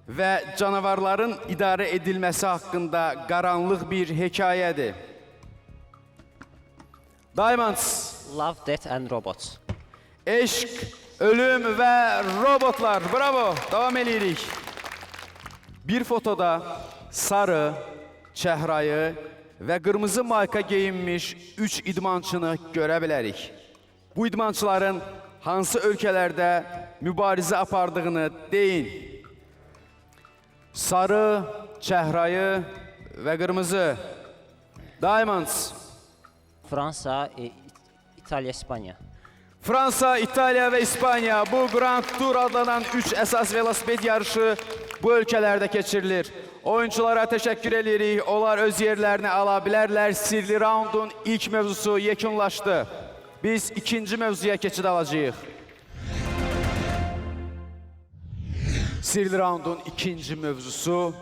və canavarların idarə edilməsi haqqında qaranlıq bir hekayədir. Diamonds. Love, Death and Robots. Eşq, ölüm və robotlar. Bravo, davam eləyirik. Bir fotoda sarı, çəhrayı və qırmızı mayka geyinmiş 3 idmançını görə bilərik. Bu idmançıların hansı ölkələrdə mübarizə apardığını deyin. Sarı, çəhrayı və qırmızı. Diamonds. Fransa, İtaliya, İspaniya. Fransa, İtaliya və İspaniya. Bu Grand Tour adlanan 3 əsas velosiped yarışı bu ölkələrdə keçirilir. Oyunçulara təşəkkür edirik. Onlar öz yerlərini ala bilərlər. Sirli raundun ilk mövzusu yekunlaşdı. Biz ikinci mövzuya keçid alacağıq. Sirli raundun ikinci mövzusu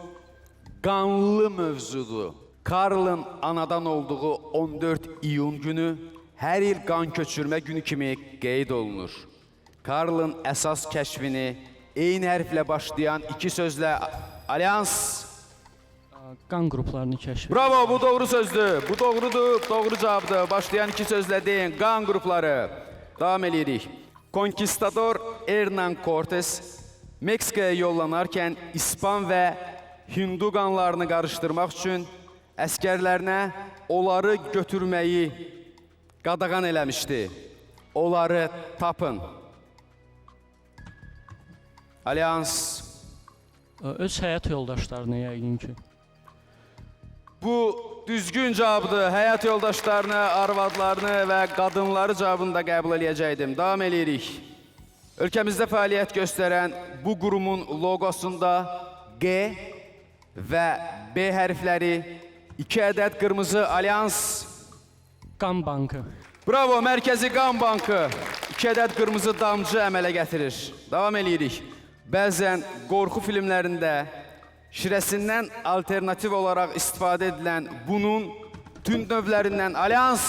qanlı mövzudur. Karlın anadan olduğu 14 iyun günü hər il qan köçürmə günü kimi qeyd olunur. Karlın əsas kəşfini eyni hərflə başlayan iki sözlə Alyans. Qan qruplarını kəşf. Bravo, bu doğru sözdür. Bu doğrudur, doğru cavabdır. Başlayan iki sözlə deyin, qan qrupları. Davam eləyirik. Konkistador Hernan Cortes Meksikaya yollanarkən İspan və Hindu qanlarını qarışdırmaq üçün əskərlərinə onları götürməyi qadağan eləmişdi. Onları tapın. Alyans. Öz həyat yoldaşlarını yəqin ki. Bu düzgün cavabdır. Həyat yoldaşlarını, arvadlarını və qadınları cavabını da qəbul eləyəcəkdim. Davam eləyirik. Ölkəmizdə fəaliyyət göstərən bu qurumun loqosunda G və B hərfləri, 2 ədəd qırmızı Alyans. Qan bankı. Bravo, Mərkəzi Qan Bankı. 2 ədəd qırmızı damcı əmələ gətirir. Davam eləyirik. Bəzən qorxu filmlərində şirəsindən alternativ olaraq istifadə edilən bunun tünd növlərindən Alyans.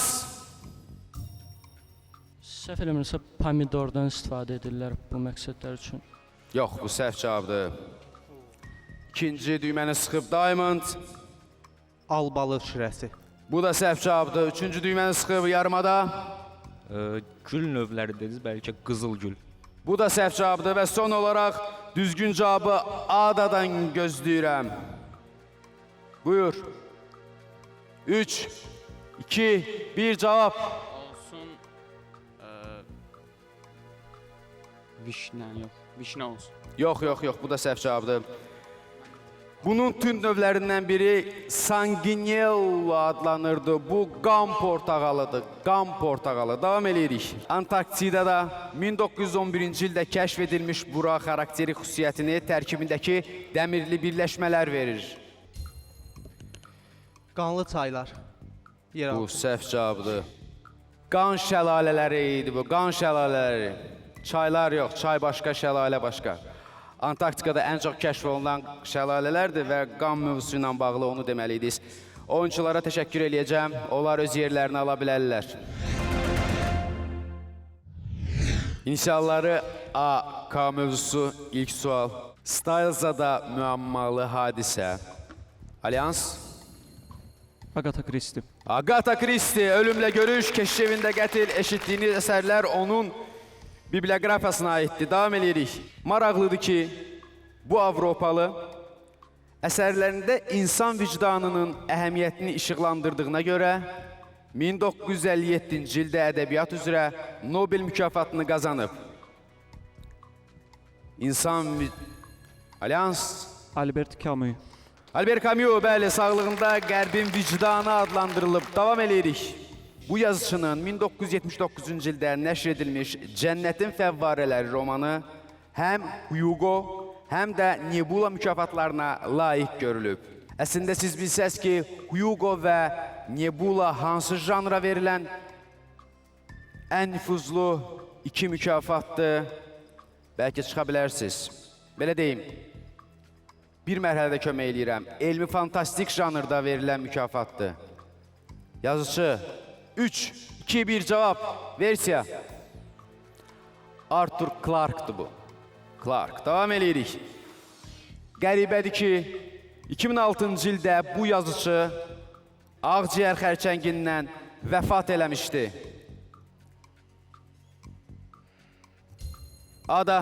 Səhv eləmirəmsə pomidordan istifadə edirlər bu məqsədlər üçün. Yox, bu səhv cavabdır. İkinci düyməni sıxıb Diamond. Albalı şirəsi. Bu da səhv cavabdır. Üçüncü düyməni sıxıb yarımada. Gül növləri dediniz, bəlkə qızıl gül. Bu da səhv cavabdır və son olaraq düzgün cavabı Adadan gözləyirəm. Buyur. 3, 2, 1 cavab. Olsun. Vişnə, yox. Vişnə olsun. Yox, yox, yox, bu da səhv cavabdır. Bunun tünd növlərindən biri Sanguinello adlanırdı. Bu qan portağalıdır. Qan portağalı. Davam eləyirik. Antarktidada 1911-ci ildə kəşf edilmiş bura xarakterik xüsusiyyətini tərkibindəki dəmirli birləşmələr verir. Qanlı çaylar. Bu səhv cavabdır. Qan şəlalələri idi bu, qan şəlalələri. Çaylar yox, çay başqa, şəlalə başqa. Antarktikada ən çox kəşf olunan şəlalələrdir və qan mövzusu ilə bağlı onu deməliydiniz. Oyunçulara təşəkkür eləyəcəm. Onlar öz yerlərini ala bilərlər. İnisialları A, K mövzusu ilk sual. Styles'da müəmmalı hadisə. Alyans? Agatha Christie. Agatha Christie, Ölümlə Görüş, Keşiş evində qətl, eşitdiyiniz əsərlər onun biblioqrafiyasına aiddir. Davam eləyirik. Maraqlıdır ki, bu Avropalı əsərlərində insan vicdanının əhəmiyyətini işıqlandırdığına görə 1957-ci ildə ədəbiyyat üzrə Nobel mükafatını qazanıb. İnsan Alyans. Albert Camus. Albert Camus, bəli, sağlığında Qərbin vicdanı adlandırılıb. Davam eləyirik. Bu yazıçının 1979-cu ildə nəşr edilmiş Cənnətin Fəvvarələri romanı həm Hugo, həm də Nebula mükafatlarına layiq görülüb. Əslində siz bilsəz ki, Hugo və Nebula hansı janra verilən ən nüfuzlu iki mükafatdır, bəlkə çıxa bilərsiniz. Belə deyim, bir mərhələdə kömək eləyirəm. Elmi fantastik janrda verilən mükafatdır. Yazıçı, 3, 2, 1 cavab. Versiya. Arthur Clarke'dır bu. Clarke. Davam eləyirik. Qəribədir ki, 2006-cı ildə bu yazıçı ağciyər xərçəngindən vəfat eləmişdi. Ada.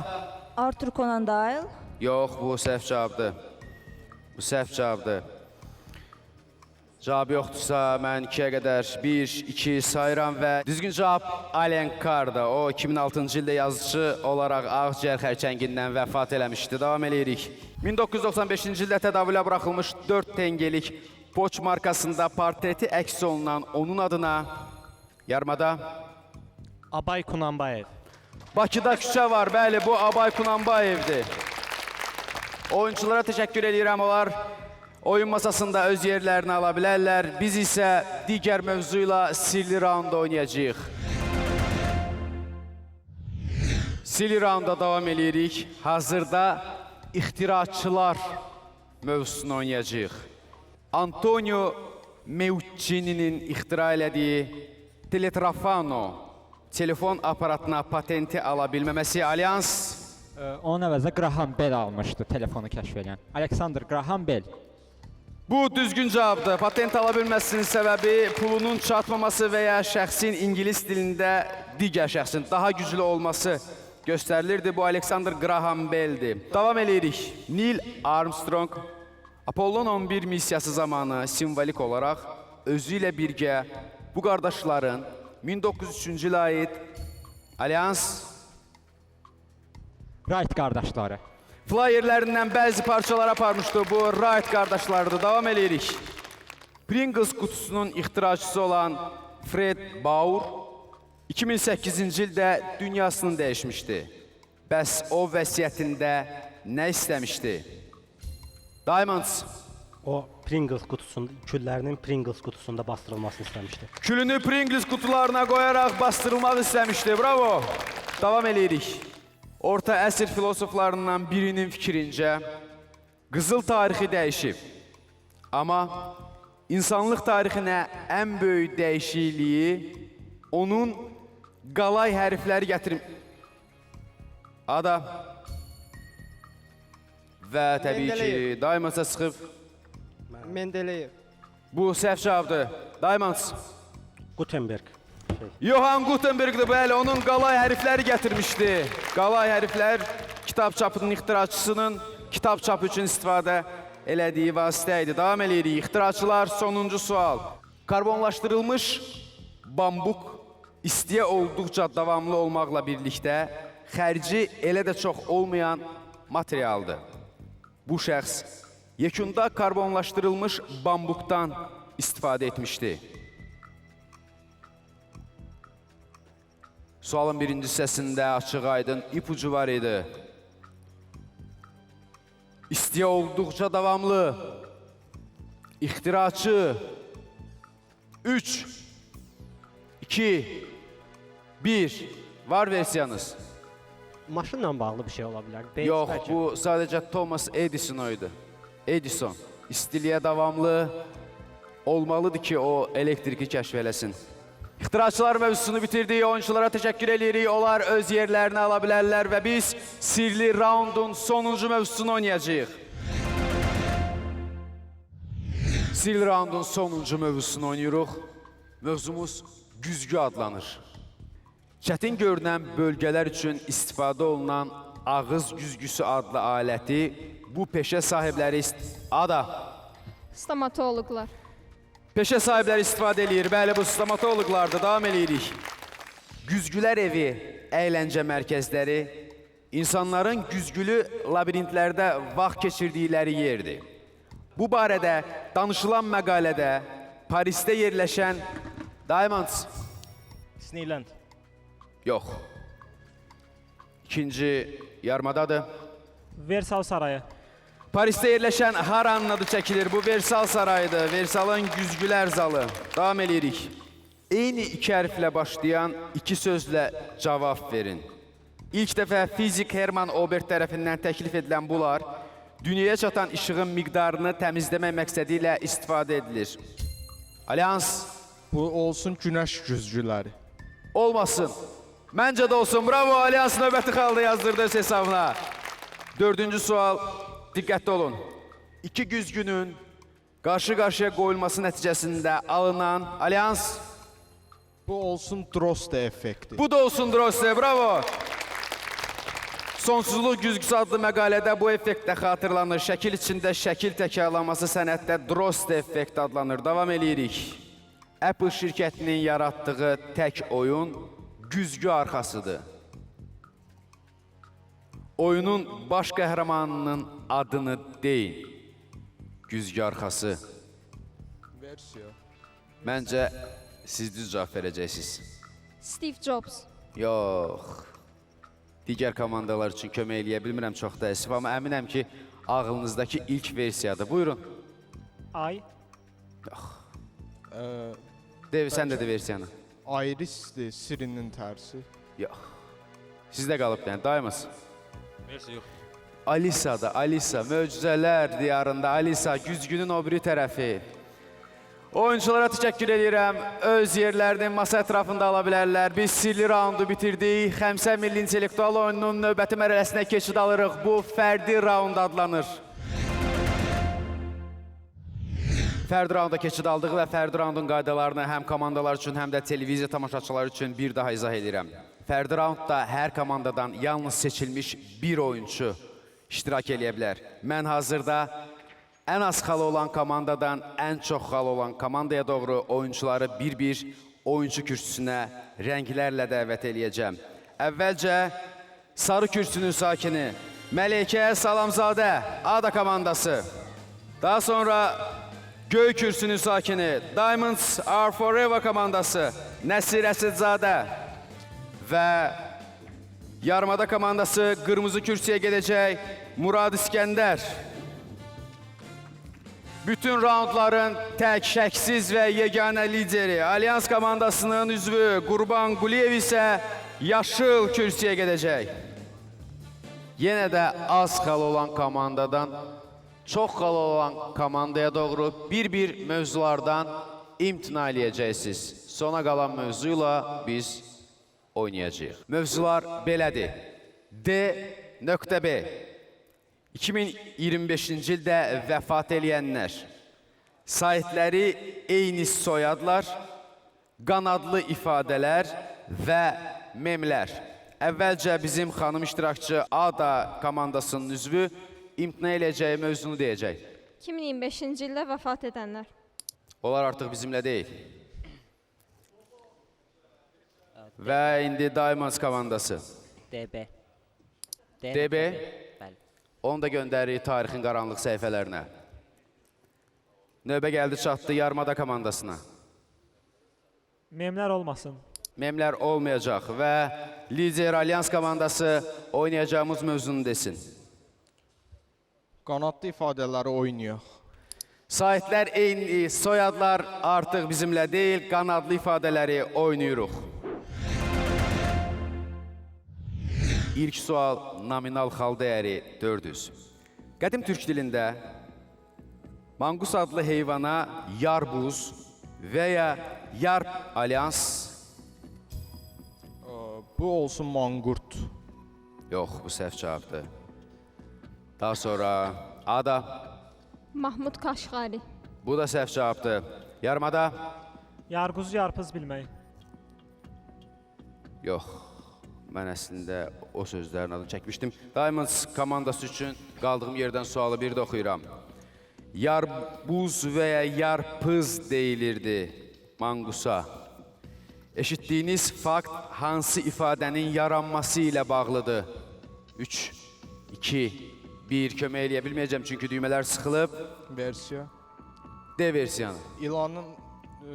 Arthur Conan Doyle. Yox, bu səhv cavabdır. Bu səhv cavabdır. Cavab yoxdursa mən 2-yə qədər 1, 2 sayıram və düzgün cavab Allen Carr'dır. O 2006-cı ildə yazıçı olaraq ağciyər xərçəngindən vəfat eləmişdi. Davam eləyirik. 1995-ci ildə tədavülə buraxılmış 4 tengelik Poç markasında portreti əks olunan onun adına yarımada Abay Kunanbayev. Bakıda küçə var. Bəli, bu Abay Kunanbayevdir. Oyunçulara təşəkkür edirəm. Onlar oyun masasında öz yerlərini ala bilərlər. Biz isə digər mövzu ilə sirli raunda oynayacağıq. Sirli raunda davam eləyirik. Hazırda ixtiraçılar mövzusunu oynayacağıq. Antonio Meucci'nin ixtira elədiyi Teletrafano telefon aparatına patenti ala bilməməsi Alyans. Onun əvəzinə Graham Bell almışdı telefonu kəşf edən. Alexander Graham Bell. Bu düzgün cavabdır. Patent ala bilməsinin səbəbi pulunun çatmaması və ya şəxsin ingilis dilində digər şəxsin daha güclü olması göstərilirdi. Bu Alexander Graham Bell'dir. Davam eləyirik. Neil Armstrong Apollon 11 missiyası zamanı simvolik olaraq özü ilə birgə bu qardaşların 1903-cü ilə aid Alyans Wright qardaşları. Flyerlərindən bəzi parçalar aparmışdı. Bu Wright qardaşlarıdır. Davam eləyirik. Pringles qutusunun ixtiraçısı olan Fred Baur 2008-ci ildə dünyasını dəyişmişdi. Bəs o vəsiyyətində nə istəmişdi? Diamonds. O Pringles qutusunda, küllərinin Pringles qutusunda bastırılmasını istəmişdi. Külünü Pringles qutularına qoyaraq bastırılmaq istəmişdi. Bravo. Davam eləyirik. Orta əsr filosoflarından birinin fikrincə qızıl tarixi dəyişib. Amma insanlıq tarixinə ən böyük dəyişikliyi onun qalay hərfləri gətirim. Ada. Və təbii ki, Diamonds'a çıxıb. Mendeleyev. Bu səhv cavabdır. Diamonds. Gutenberg. Johann Gutenberg'dir, bəli, onun qalay hərfləri gətirmişdi. Qalay hərflər kitab çapının ixtiraçısının kitab çapı üçün istifadə elədiyi vasitə idi. Davam eləyirik. İxtiraçılar, sonuncu sual. Karbonlaşdırılmış bambuk istiyə olduqca davamlı olmaqla birlikdə xərci elə də çox olmayan materialdır. Bu şəxs yekunda karbonlaşdırılmış bambukdan istifadə etmişdi. Sualın birinci hissəsində açıq aydın ipucu var idi. İstiyə olduqca davamlı, ixtiraçı, 3, 2, 1. Var versiyanız? Maşınla bağlı bir şey ola bilər. Benz Yox, bəlkə. bu sadəcə Thomas Edison idi. Edison istiliyə davamlı olmalıdır ki, o elektriki kəşf eləsin. İxtiraçılar mövzusunu bitirdik. Oyunçulara təşəkkür eləyirik. Onlar öz yerlərini ala bilərlər və biz sirli raundun sonuncu mövzusunu oynayacağıq. Sirli raundun sonuncu mövzusunu oynayırıq. Mövzumuz güzgü adlanır. Çətin görünən bölgələr üçün istifadə olunan ağız güzgüsü adlı aləti bu peşə sahibləri Ada. Stomatoloqlar. Peşə sahibləri istifadə eləyir. Bəli, bu stomatoloqlardır. Davam eləyirik. Güzgülər evi, əyləncə mərkəzləri, insanların güzgülü labirintlərdə vaxt keçirdikləri yerdir. Bu barədə danışılan məqalədə Parisdə yerləşən Diamonds. Disneyland. Yox. İkinci yarımadadır. Versal Sarayı. Parisdə yerləşən haranın adı çəkilir? Bu Versal Sarayıdır. Versalın güzgülər zalı. Davam eləyirik. Eyni iki hərflə başlayan iki sözlə cavab verin. İlk dəfə fizik Herman Obert tərəfindən təklif edilən bunlar dünyaya çatan işığın miqdarını təmizləmək məqsədi ilə istifadə edilir. Alyans. Bu olsun günəş güzgüləri. Olmasın. Məncə də olsun. Bravo, Alyans növbəti xalda yazdırdı öz hesabına. Dördüncü sual. Diqqətli olun. İki güzgünün qarşı-qarşıya qoyulması nəticəsində alınan Alyans. Bu olsun Droste effekti. Bu da olsun Droste. Bravo. Sonsuzluq güzgüsü adlı məqalədə bu effekt də xatırlanır. Şəkil içində şəkil təkrarlanması sənətdə Droste effekti adlanır. Davam eləyirik. Apple şirkətinin yaratdığı tək oyun güzgü arxasıdır. Oyunun baş qəhrəmanının adını deyin. Güzgü arxası. Versiya. Məncə siz düz cavab verəcəksiniz. Steve Jobs. Yox. Digər komandalar üçün kömək eləyə bilmirəm, çox təəssüf, amma əminəm ki, ağlınızdakı ilk versiyadır. Buyurun. Ay. Yox. Dev, sən də de versiyanı. Irisdir, Siri'nin tərsi. Yox. Sizdə qalıb yəni, Diamonds. Versiya yox. Alisa'da, Alisa, möcüzələr diyarında Alisa, güzgünün o biri tərəfi. Oyunçulara təşəkkür edirəm. Öz yerlərini masa ətrafında ala bilərlər. Biz sirli raundu bitirdik. Xəmsə Milli İntellektual oyununun növbəti mərhələsinə keçid alırıq. Bu fərdi raund adlanır. Fərdi raunda keçid aldıq və fərdi raundun qaydalarını həm komandalar üçün, həm də televiziya tamaşaçıları üçün bir daha izah edirəm. Fərdi raundda hər komandadan yalnız seçilmiş bir oyunçu iştirak eləyə bilər. Mən hazırda ən az xalı olan komandadan ən çox xalı olan komandaya doğru oyunçuları bir-bir oyunçu kürsüsünə rənglərlə dəvət eləyəcəm. Əvvəlcə sarı kürsünün sakini Məleykə Salamzadə, Ada komandası. Daha sonra göy kürsünün sakini Diamonds Are Forever komandası Nəsir Əsədzadə və Yarımada komandası qırmızı kürsüyə gedəcək Murad İskəndər. Bütün raundların tək, şəksiz və yeganə lideri Alyans komandasının üzvü Qurban Quliyev isə yaşıl kürsüyə gedəcək. Yenə də az xal olan komandadan çox xal olan komandaya doğru bir-bir mövzulardan imtina eləyəcəksiniz. Sona qalan mövzuyla biz oynayacağıq. Mövzular belədir. D.B. 2025-ci ildə vəfat eləyənlər, sahibləri eyni soyadlar, qanadlı ifadələr və memlər. Əvvəlcə bizim xanım iştirakçı Ada komandasının üzvü imtina eləyəcəyi mövzunu deyəcək. 2025-ci ildə vəfat edənlər. Onlar artıq bizimlə deyil. Və indi Diamonds komandası. DB. DB. Bəli. Onu da göndəririk tarixin qaranlıq səhifələrinə. Növbə gəldi çatdı Yarımada komandasına. Memlər olmasın. Memlər olmayacaq və lider Alyans komandası oynayacağımız mövzunu desin. Qanadlı ifadələri oynayaq. Saitlər eyni, soyadlar artıq bizimlə deyil, qanadlı ifadələri oynayırıq. İlk sual nominal xal dəyəri 400. Qədim türk dilində manqus adlı heyvana yarbuz və ya yarp alyans. Bu olsun manqurt. Yox, bu səhv cavabdır. Daha sonra Ada. Mahmud Kaşqari. Bu da səhv cavabdır. Yarımada. Yarğuzu yarpız bilmək. Yox. Mən əslində o sözlərin adını çəkmişdim. Diamonds komandası üçün qaldığım yerdən sualı bir də oxuyuram. Yarbuz və ya yarpız deyilirdi manqusa. Eşitdiyiniz fakt hansı ifadənin yaranması ilə bağlıdır? 3, 2, 1. Kömək eləyə bilməyəcəm çünki düymələr sıxılıb. Versiya. D versiyanı. İlanın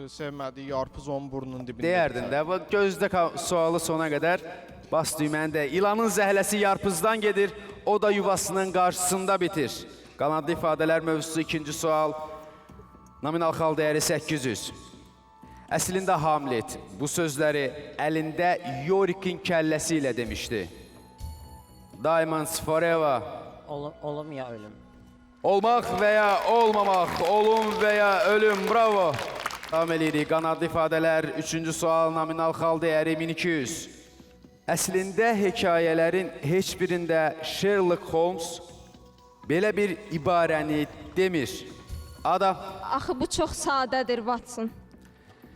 sevmədiyi yarpız onun burnunun dibində. Deyərdin də. Bu gözdə sualı sona qədər bas düyməni də. İlanın zəhləsi yarpızdan gedir, o da yuvasının qarşısında bitir. Qanadlı ifadələr mövzusu ikinci sual. Nominal xal dəyəri 800. Əslində Hamlet bu sözləri əlində Yorikin kəlləsi ilə demişdi. Diamonds forever. Olum ya ölüm. Olmaq və ya olmamaq, olum və ya ölüm. Bravo. Davam eləyirik. Qanadlı ifadələr, üçüncü sual, nominal xal dəyəri 1200. Əslində hekayələrin heç birində Sherlock Holmes belə bir ibarəni demir. Ada. Axı bu çox sadədir, Watson.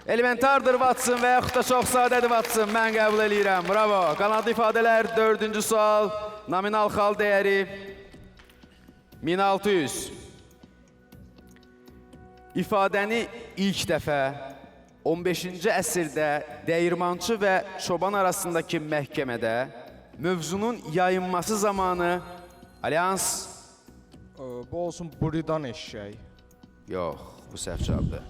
Elementardır Watson və yaxud da çox sadədir Watson. Mən qəbul eləyirəm. Bravo. Qanadlı ifadələr, dördüncü sual, nominal xal dəyəri 1600. İfadəni ilk dəfə 15-ci əsrdə dəyirmançı və çoban arasındakı məhkəmədə mövzunun yayınması zamanı Alyans. Bu olsun buridan eşşək. Yox, bu səhv cavabdır.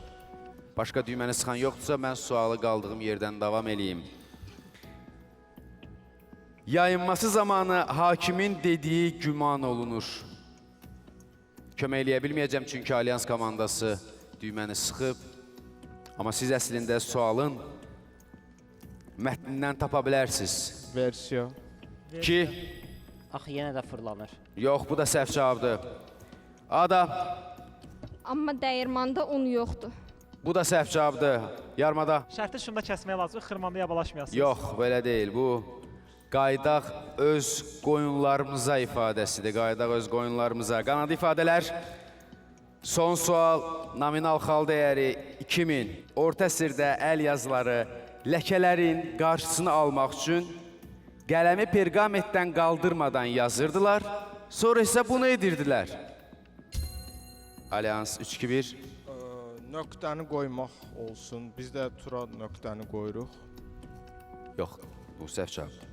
Başqa düyməni sıxan yoxdursa, mən sualı qaldığım yerdən davam eləyim. Yayınması zamanı hakimin dediyi güman olunur. Kömək eləyə bilməyəcəm çünki Alyans komandası düyməni sıxıb. Amma siz əslində sualın mətnindən tapa bilərsiniz. Versiya. 2. Axı yenə də fırlanır. Yox, bu da səhv cavabdır. Ada. Amma dəyirmanda un yoxdur. Bu da səhv cavabdır. Yarımada. Şərti şunda kəsmək lazımdır, xırmanda yabalaşmayasınız. Yox, belə deyil. Bu qaydaq öz qoyunlarımıza ifadəsidir. Qaydaq öz qoyunlarımıza. Qanadlı ifadələr. Son sual, nominal xal dəyəri 2000. Orta əsrdə əl yazıları ləkələrin qarşısını almaq üçün qələmi perqamentdən qaldırmadan yazırdılar. Sonra isə bunu edirdilər. Alyans 3-2-1. Nöqtəni qoymaq olsun. Biz də tura nöqtəni qoyuruq. Yox, bu səhv cavabdır.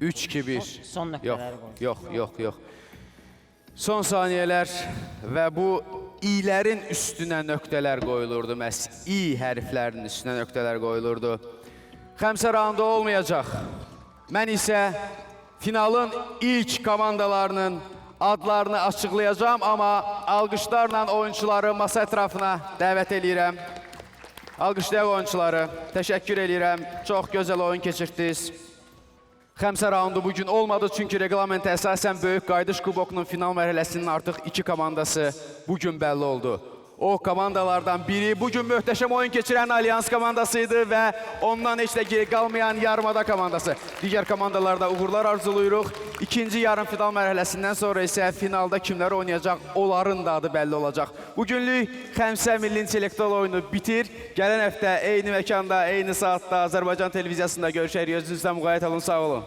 3-2-1. Son nöqtələri qoyun. Yox, yox, yox. Son saniyələr və bu i'lərin üstünə nöqtələr qoyulurdu. Məhz i hərflərinin üstünə nöqtələr qoyulurdu. Xəmsə raundu olmayacaq. Mən isə finalın ilk komandalarının adlarını açıqlayacağam, amma alqışlarla oyunçuları masa ətrafına dəvət eləyirəm. Alqışlayaq oyunçuları. Təşəkkür eləyirəm. Çox gözəl oyun keçirdiniz. Xəmsə raundu bugün olmadı, çünki reqlamentə əsasən Böyük Qayıdış Kubokunun final mərhələsinin artıq iki komandası bugün bəlli oldu. O komandalardan biri bugün möhtəşəm oyun keçirən Alyans komandası idi və ondan heç də geri qalmayan Yarımada komandası. Digər komandalarda uğurlar arzulayırıq. İkinci yarım final mərhələsindən sonra isə finalda kimlər oynayacaq, onların da adı bəlli olacaq. Bugünlük Xəmsə Milli İntellektual oyunu bitir. Gələn həftə eyni məkanda, eyni saatda Azərbaycan televiziyasında görüşərik. Özünüzdən müğayət olun, sağ olun.